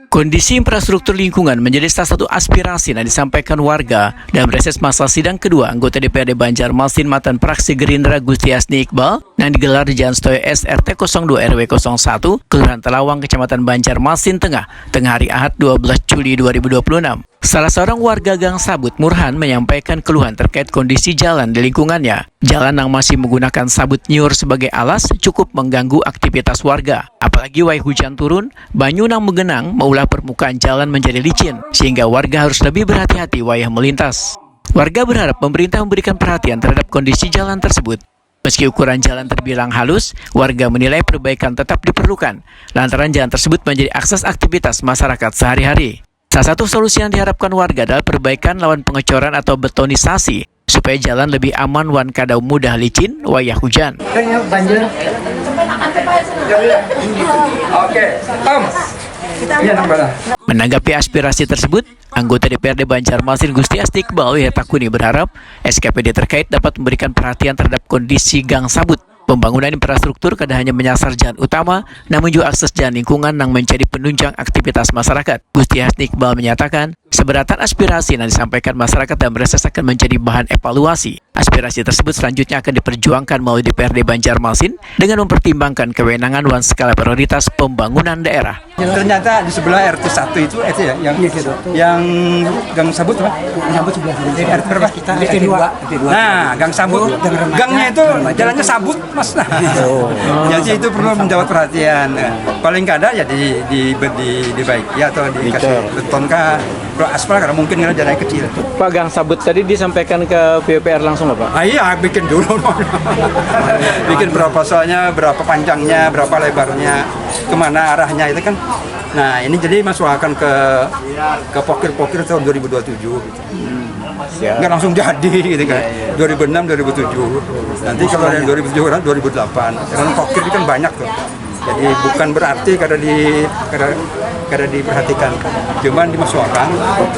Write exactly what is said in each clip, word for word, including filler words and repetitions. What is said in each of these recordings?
Kondisi infrastruktur lingkungan menjadi salah satu aspirasi yang disampaikan warga dalam reses masa sidang kedua anggota D P R D Banjarmasin matan fraksi Gerindra Gusti Hasni Iqbal yang digelar di Jalan Setoyo S R T kosong dua R W kosong satu, Kelurahan Telawang, Kecamatan Banjarmasin Tengah, tengah hari Ahad dua belas Juli dua ribu dua puluh enam. Salah seorang warga Gang Sabut, Murhan, menyampaikan keluhan terkait kondisi jalan di lingkungannya. Jalan yang masih menggunakan sabut nyiur sebagai alas cukup mengganggu aktivitas warga. Apalagi wayah hujan turun, banyu nang menggenang maulah permukaan jalan menjadi licin, sehingga warga harus lebih berhati-hati wayah melintas. Warga berharap pemerintah memberikan perhatian terhadap kondisi jalan tersebut. Meski ukuran jalan terbilang halus, warga menilai perbaikan tetap diperlukan lantaran jalan tersebut menjadi akses aktivitas masyarakat sehari-hari. Salah satu solusi yang diharapkan warga adalah perbaikan lawan pengecoran atau betonisasi supaya jalan lebih aman wan kada mudah licin wayah hujan. Kayaknya banjir. Oke, Tom. Iya, nang mana? Menanggapi aspirasi tersebut, anggota D P R D Banjarmasin Gusti Hasni Iqbal Wihatakuni berharap S K P D terkait dapat memberikan perhatian terhadap kondisi Gang Sabut. Pembangunan infrastruktur kada hanya menyasar jalan utama, namun juga akses jalan lingkungan yang menjadi penunjang aktivitas masyarakat. Gusti Hasni Iqbal menyatakan, seberatan aspirasi yang disampaikan masyarakat dan reses akan menjadi bahan evaluasi. Aspirasi tersebut selanjutnya akan diperjuangkan melalui D P R D Banjarmasin dengan mempertimbangkan kewenangan wan skala prioritas pembangunan daerah. Ternyata di sebelah R T satu itu, R T ya, yang yang Gang Sabut apa? Sabut sebelah sini. R T berapa? Kita R T dua. Nah, Gang Sabut. Gangnya itu jalannya sabut, Mas. Nah. Jadi itu perlu mendapat perhatian. Nah, paling kada ya di di di dibaiki atau dikasih beton kah? Kalau aspal karena mungkin karena jalannya kecil. Pak, Gang Sabut tadi disampaikan ke P U P R langsung nggak, Pak? Ah iya, bikin dulu. Bikin berapa soalnya, berapa panjangnya, berapa lebarnya, kemana arahnya itu kan. Nah, ini jadi masuakan ke ke pokir-pokir tahun dua ribu dua puluh tujuh gitu. Nggak langsung jadi gitu kan. dua ribu enam, dua ribu tujuh. Nanti kalau yang dua ribu tujuh kan dua ribu delapan. Karena pokir ini kan banyak tuh. Jadi bukan berarti kada di kada, kada diperhatikan. Cuman dimasuakan.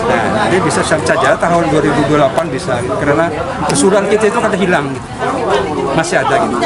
Nah, jadi bisa saja tahun dua ribu dua puluh delapan bisa gitu. Karena kesulitan kita itu kada hilang gitu. Masih ada gitu.